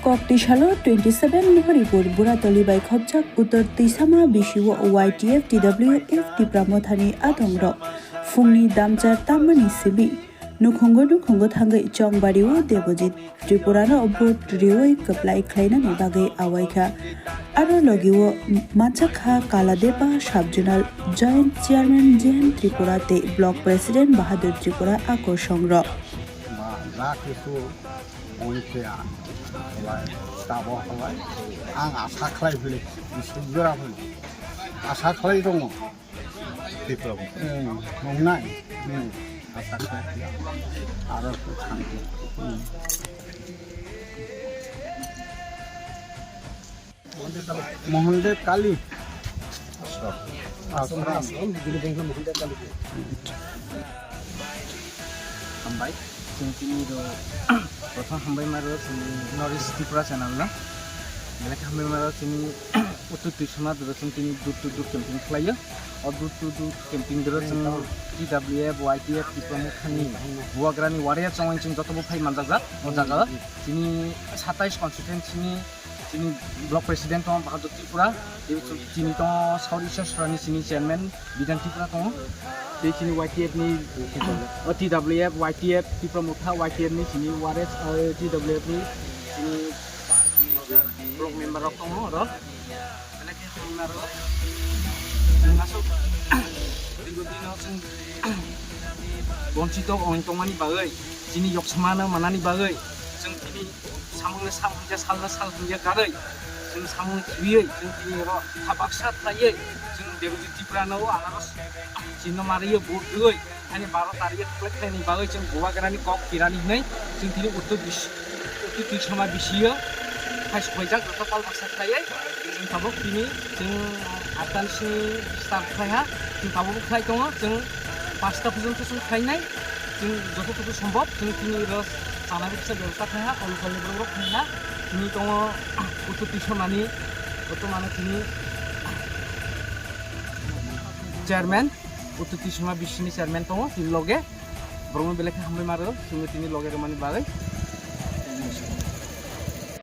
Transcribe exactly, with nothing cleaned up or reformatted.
Kokti salo twenty seven Maharipur Buratoli bai khopjak Uttor Tisama bisio Y T F T W F Tipra Mothani adongrok phungni damchar tammani simi nukhungo nukhungo thangwi chongbario Debojit Tripurano vote riwi kwplai khlainani bagwi awaikha. Aro logio manchakha Kaladeba Sub-Zonal Joint Chairman J N Tripura tei Block President Bahadur Tripura akorsongrok. Ba, ja kisu onkhe ang halai, tabo halai, ang asa khlai phili, bisuk jora phili, asa khlai tongo. Tipra bo. Hmm, nongnai? Hmm, asa khlai phili, aro khe thangkhe. Hmm. Mohandev Kali. Ashram. Hambai. Chwng tini ro, prothom hambai ma ro chwng North East Tripura channel no. Belai khe hambai ma ro chwng Uttor Tisama ro chwng tini door to door camping khlai o. O door to door camping ro chwng T W F, Y T F, Tipra Mothani, Bubagrani warrior chongwi chwng joto bo phai manjak jak o jaga o. Chini satais constituency ni Chini block president tongo Bahadur Tripura, tei chini tongo South East Tripura ni chini chairman Bidhan Tripura tongo, tei chini Y T F ni, o, T W F, Y T F, Tipra Motha Y T F ni chini waris, o, T W F ni chini block member rok tongo oro. Belai khe hamna rok. Chwng aswk dino chwng bonchito wng tongmani bagwi, chini yoksmano manani bagwi, chwng tini samungni sal hwnkhe salno sal hwnkhe karwi, chwng samung khibiwi, chwng tini oro kha baksa khlaiwi, chwng Debojit Tripurano o anaros chini mariwi vote rwwi, ani baro tarikhe kwplai khlaini bagwi chwng Bubagrani kok tirani hwnwi chwng tini Uttor Bis-, Uttor Tisama bisio hai sokhaijak joto kal baksa khlaiwi chwng tabuk tini chwng atta ni simi start khlaiha, chwng tabuk khlai tongo, chwng pasta porjonto chwng khlainai. Chwng joto tubui sombhob, chwng tini oro chanai kisa bebostha khai ha, kol kolni borok rok khai ha, tini tongo Uttor Tisama ni, bortomano tini chairman, Uttor Tisama bisini chairman tongo, tini loge, borokno belai khe hambai ma rw, chwngno tini loge rwmani bagwi.